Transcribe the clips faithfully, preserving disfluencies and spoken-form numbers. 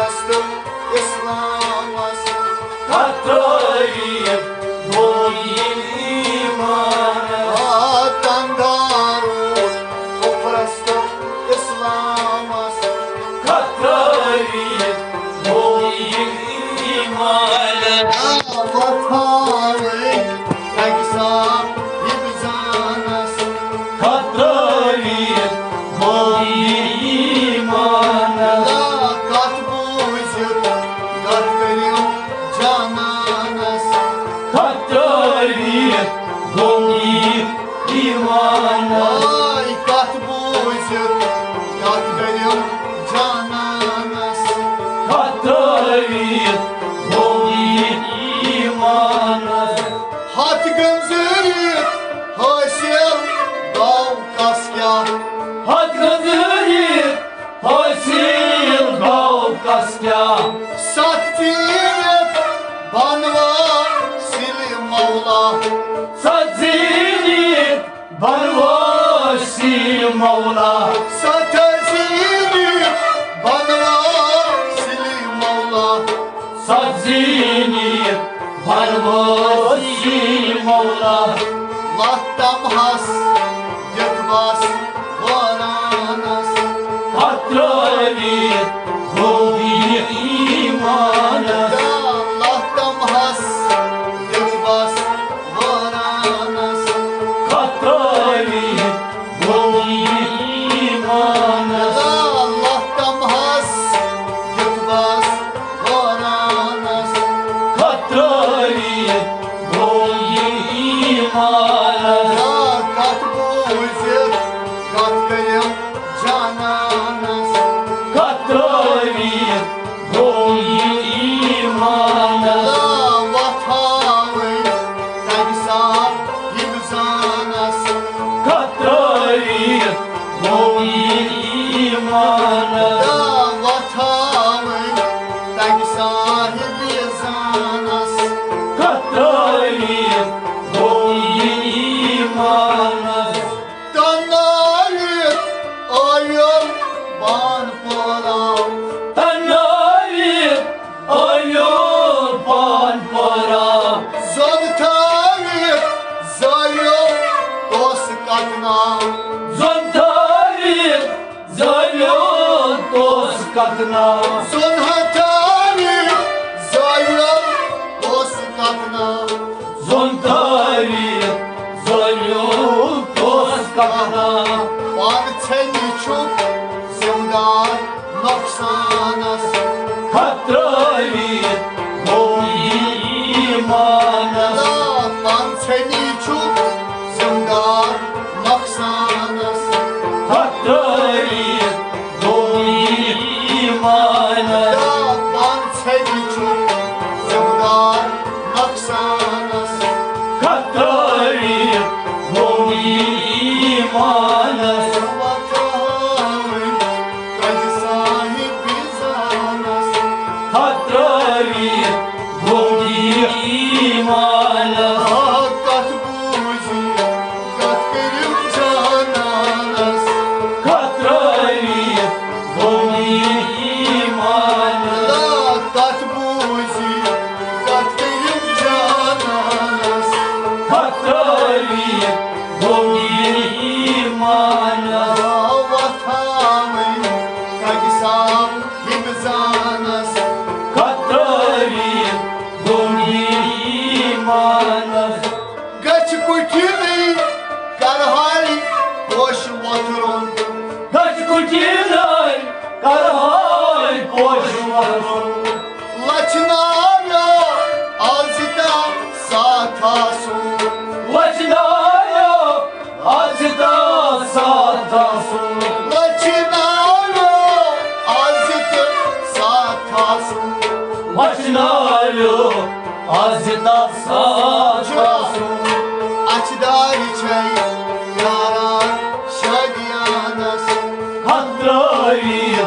اسلامس کتھ ترٲوِتھ گوٚو یہِ ایمان؟ آ، تنگ روٗد کفرس تہٕ اسلامس کتھ ترٲوِتھ گوٚو یہِ ایمان؟ آ، وۄتھاوٕنۍ اَکہِ صاحب زانس کتھ ترٲوِتھ گوٚو یہِ ایمان؟ آ، کتھ بوٗزِتھ کتھ کٔرِو جانانس کتھ ترٲوِتھ گوٚو یہِ ایمان؟ آے کتھ بوٗزِتھ کتھ کٔرِو جانانس کتھ ترٲوِتھ گوٚو یہِ ایمان؟ ہتھ گٔنزرِتھ حٲصِل گوٚو کس کیٛاہ؟ ہتھ گٔنزرِتھ حٲصِل گوٚو کس کیٛاہ؟ ستھ زیٖنِتھ بنوا سِلہِ مولا۔ ستھ زیٖنِتھ بنوا سِلہِ مولا۔ ستھ زیٖنِتھ بنوا سِلہِ مولا۔ ستھ زیٖنِتھ بنوا سِلہِ مولا۔ لتھ تمہس دِتھ بس غورانس کتھ ترٲوِتھ گوٚو یہِ ایمان؟ لتھ تمہس دِتھ بس غورانس کتھ ترٲوِتھ گوٚو یہِ ایمان؟ لتھ تمہس دِتھ بس غورانس کتھ ترٲوِتھ گوٚو یہِ ایمان؟ کتھ بوٗزِتھ کتھ کٔرِو جانانس کتھ ترٲوِتھ گوٚو یہِ ایمان؟ وۄتھاوٕنۍ تَمہِ ساتہٕ یِم زانس کتھ ترٲوِتھ گوٚو یہِ ایمان؟ وۄتھاوٕنۍ تَمہِ صاحبِ زانس کتھ ترٲوِتھ گوٚو یہِ ایمان؟ تنٲوِتھ ٲیُل پان پورا۔ تنٲوِتھ ٲیُل پان پورا۔ زۄن تھٲوِتھ زٲیُل توسہٕ کتنا۔ زۄن تھٲوِتھ زٲیُل توسہٕ کتنا۔ زۄن ہتھٲوِتھ زٲیُل توسہٕ کتنا۔ زۄن تھٲوِتھ زٲیُل توسہٕ کتنا۔ پانہٕ ژھیٚنہِ چھُکھ ذمہٕ دار نۄقصانس کتھ ترٲوِتھ گوٚو یہِ ایمان؟ پانہٕ ژھیٚنہِ چھُکھ ذمہٕ دار نۄقصانس کتھ ترٲوِتھ گوٚو یہِ ایمان؟ پانہٕ ژھیٚنہِ چھُکھ ذمہٕ دار نۄقصانس کتھ ترٲوِتھ گوٚو یہِ ایمان؟ وۄتھاوٕنۍ تۄہہِ صاحبِ زانس کتھ ترٲوِتھ گوٚو یہِ ایمان؟ آ، کتھ بوٗزِتھ کتھ کٔرِو جانانس کتھ ترٲوِتھ گوٚو یہِ ایمان؟ آ، کتھ بوٗزِتھ کتھ کٔرِو جانانس کتھ ترٲوِتھ گوٚو یہِ ایمان؟ آ، وۄتھاوٕنۍ کتہِ سام یِم زانس کتھ ترٲوِتھ گوٚو یہِ ایمان؟ گژھِ کُٹھِنٕے کرہاے پوش وۄتھرُن۔ گژھِ کُٹھِنٕے کرہاے پوش وۄتھرُن۔ لچھناویو از تہ ساتھ آسُن۔ لچھناویو از تہ ساتھ آسُن۔ لچھناویو از تہ ساتھ آسُن۔ لچھناویو از تہ ساتھ آسُن۔ اچھِ دارِ چھے یاران شادیانس۔ کتھ ترٲوِتھ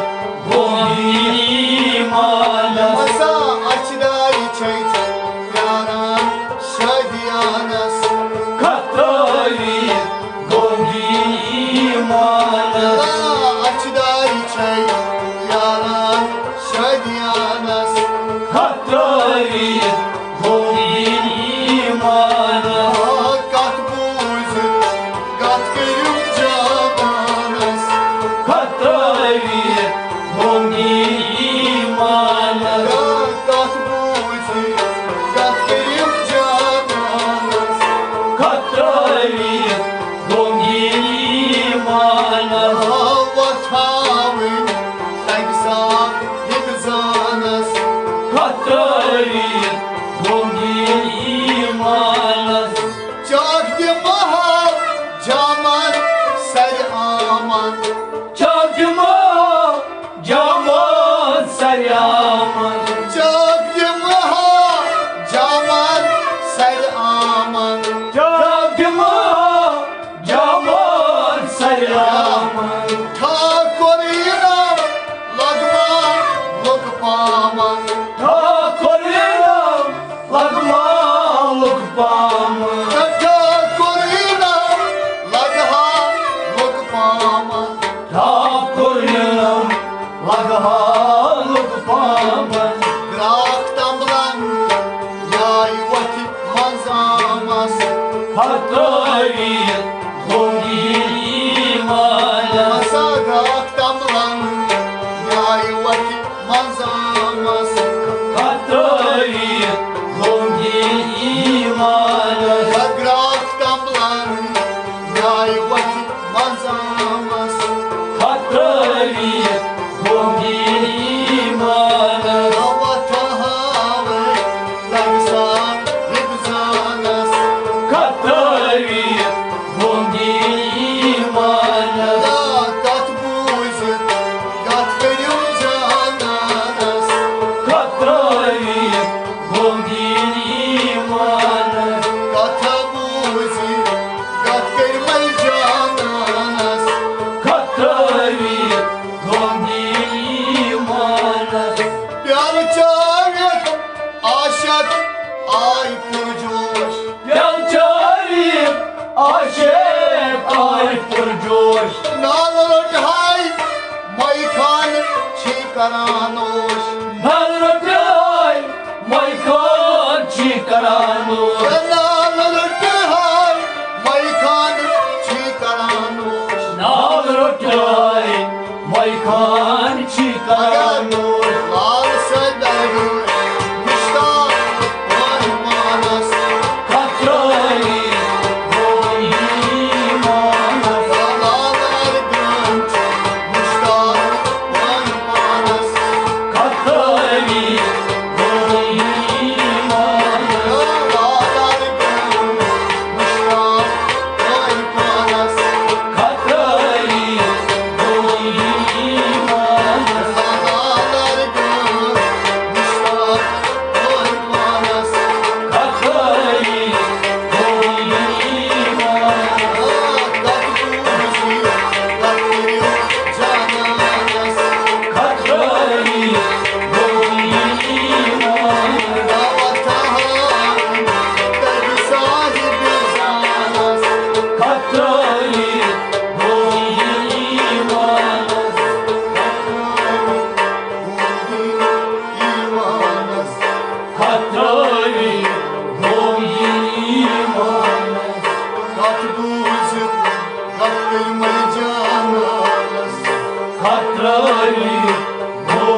گوٚو یہِ ایمانس۔ مسا اچھِ دارِ چھے یاران شادیانس۔ کتھ ترٲوِتھ گوٚو یہِ ایمانس۔ آ، اچھِ دارِ چھے یاران شادیانس۔ ترٲوِتھ گوٚنٛگی ایٖمانس۔ کتھ بوٗزِتھ، کتھ کٔرِو جانانس۔ کتھ ترٲوِتھ گوٚنٛگی ایٖمانس۔ وۄتھاوٕنۍ تمہِ ساتہٕ حفظانس۔ کتھ ترٲوِتھ گوٚنٛگی ایٖمانس۔ چاکھ دِمہٕ ہا جامن سرِ آمن۔ چاکھ دِمہٕ ہا جامن سرِ آمن۔ چاکھ دِمہٕ ہا جامن سرِ آمن۔ چاکھ دِمہٕ ہا جامن سرِ آمن۔ ٹھاکُر یِنم لگما لُک پامن۔ ٹھاکُر یِنم لگما لُک پامن۔ ٹھاکُر یِنم لگہا لُک پامن۔ ٹھاکُر یِنم لگہا لُک پامن۔ گراکھ تمبلن نیاے وتھِ منظامس۔ ہترٲوِتھ گوٚنٛگی ایٖمانس۔ مسا گراکھ تمبلن نیاے وتھِ منظامس۔ ہترٲوِتھ گوٚنٛگی ایٖمانس۔ گراکھ تمبلن نیاے وتھِ منظامس۔ ہترٲوِتھ گوٚنٛگی ایٖمانس۔ وۄتھٕ ہاوے لگہٕ سا حفظانس۔ کتھ ترٲوِتھ گوٚنٛگی ایٖمانس۔ کتھ بوٗزِتھ، کتھ کٔرِو جانانس۔ کتھ ترٲوِتھ گوٚنٛگی ایٖمانس۔ کتھ بوٗزِتھ، کتھ کٔرۍ مےٚ جانانس۔ کتھ ترٲوِتھ گوٚنٛگی ایٖمانس۔ پیالہٕ چٲوِتھ عاشق آے پُرجوش۔ پیالہٕ چٲوِتھ عاشق آے پُرجوش۔ نالہٕ روٚٹ ہاے مَے خان چھی کران اوش۔ نالہٕ روٚٹ ہاے مَے خان چھی کران اوش۔ نالہٕ روٚٹ ہاے مَے خان چھی کران اوش۔ نالہٕ روٚٹ ہاے مَے خان چھی کران اوش۔ لال سیدر مشتاق پانہٕ پانس۔ کتھ ترٲوِتھ گوٚو ایٖمانس۔ لال ارگن مشتاق پانہٕ پانس۔ کتھ ترٲوِتھ گوٚو ایٖمانس۔ لال ارگن مشتاق پانہٕ پانس۔ کتھ ترٲوِتھ گوٚو ایٖمانس۔ لال ارگن مشتاق پانہٕ پانس۔ کتھ ترٲوِتھ گوٚو ایٖمانس۔ کتھ بوٗزِتھ، کتھ کٔرِو جانانس۔ کتھ ترٲوِتھ گوٚو ایٖمانس۔ دعوت ہاوٕنۍ تٔمِس صاحب زانس۔ کتھ ترٲوِتھ گوٚو ایٖمانس۔ ایٖمانس۔ کتھ ترٲوِتھ گوٚو ایٖمانس۔ کتھ بوٗزِتھ، کتھ کٔرۍ مےٚ جانانس۔ کتھ ترٲوِتھ گوٚو